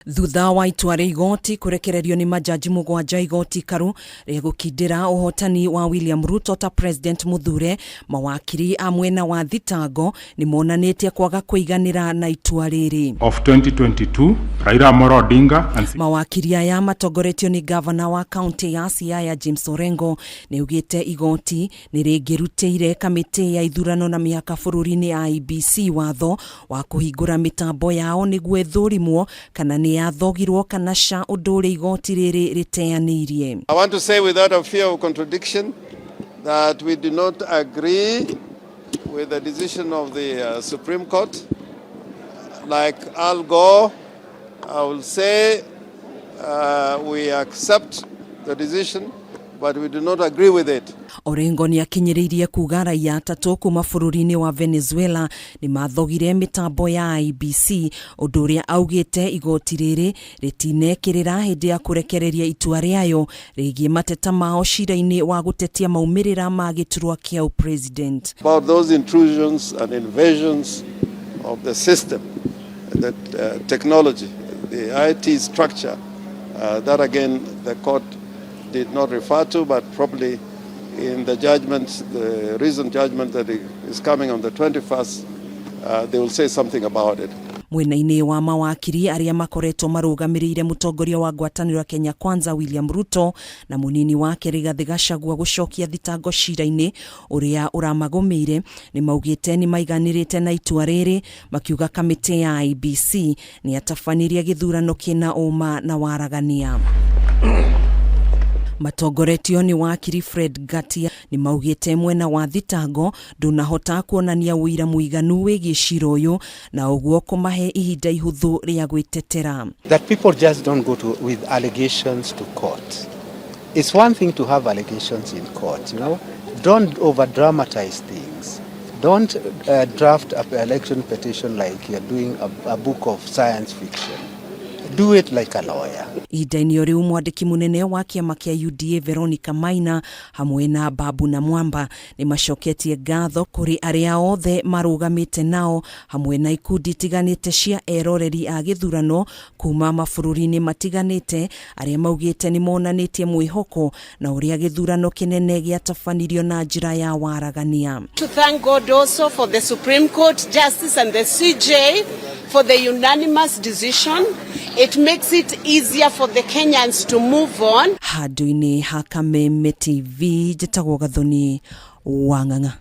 Thutha wa itua rĩa igoti kũrekererio nĩ majaji mũgwanja igoti ikaru rĩa gũkindĩra ũhotani wa William Ruto ta president mũthure, mawakiri a mwena wa thitango nĩ monanĩtie kwaga kũiganĩra na itua rĩrĩ. Of 2022, Raila Amolo Odinga and Mawakiri aya matongoretio nĩ gavana wa kaunti ya Siaya James Orengo nĩ augĩte igoti nĩ rĩngĩrutĩire kamĩtĩ ya ithurano na mĩhaka bũrũri-inĩ IEBC watho wa kũhingũra mĩtambo yao nĩguo ĩthũrimwo kana nĩ yathogirwo kana ca, ũndũ ũrĩa igoti rĩrĩ rĩteanĩirie. I want to say without a fear of contradiction that we do not agree with the decision of the Supreme Court. Like Al Gore, I will say we accept the decision, but we do not agree with it. Orengo nĩ akinyĩrĩirie kuga raia atatũ kuma bũrũri-inĩ wa Venezuela nĩ mathogire mĩtambo ya IEBC, ũndũ ũrĩa augĩte igoti rĩrĩ rĩtinekĩrĩra hĩndĩ ya kũrekereria itua rĩayo rĩgiĩ mateta mao cira-inĩ wa gũtetia maumĩrĩra ma gĩturwa kĩa president. About those intrusions and invasions of the system, the technology, the IT structure, that again the court did not refer to, but probably in the judgment, the recent judgment that is coming on the 21st, they will say something about it. Mwena-inĩ wa mawakiri arĩa makoretwo marũgamĩrĩire mũtongoria wa ngwatanĩro ya Kenya Kwanza William Ruto na mũnini wake Rigathĩ Gachagua gũcokia thitango cira-inĩ ũrĩa ũramagũmĩire, nĩ maugĩte nĩ maiganĩrĩte na itua rĩrĩ, makiuga kamĩtĩ ya IEBC nĩ yatabanirie gĩthurano kĩna ũma na waragania. Matongoretio nĩ wakiri Fred Ngatia, nĩ maugĩte mwena wa thitango ndũnahota kuonania ũira mũiganu wĩgiĩ cira ũyũ na ũguo kũmahe ihinda ihũthũ rĩa gwĩtetera. That people just don't go with allegations to court. It's one thing to have allegations in court. Don't over dramatize things. Don't draft an election petition like you're doing a book of science fiction. Do it like a lawyer. Ihinda-inĩ o rĩu, mwandĩki mũnene wa kĩama kĩa UDA Veronica Maina hamwe na Babu na Mwamba nĩ macoketie ngatho kũrĩ arĩa othe marũgamĩte nao hamwe na ikundi itiganĩte cia eroreri a gĩthurano kuma mabũrũri-inĩ matiganĩte arĩa maugĩte nĩ monanĩtie mwĩhoko na ũrĩa gĩthurano kĩnene gĩatabanirio na njĩra ya waragania. To thank God also for the Supreme Court Justice and the CJ for the unanimous decision. It makes it easier for the Kenyans to move on. Handũ-inĩ ha Kameme TV, njĩtagwo Gathoni Wang'ang'a.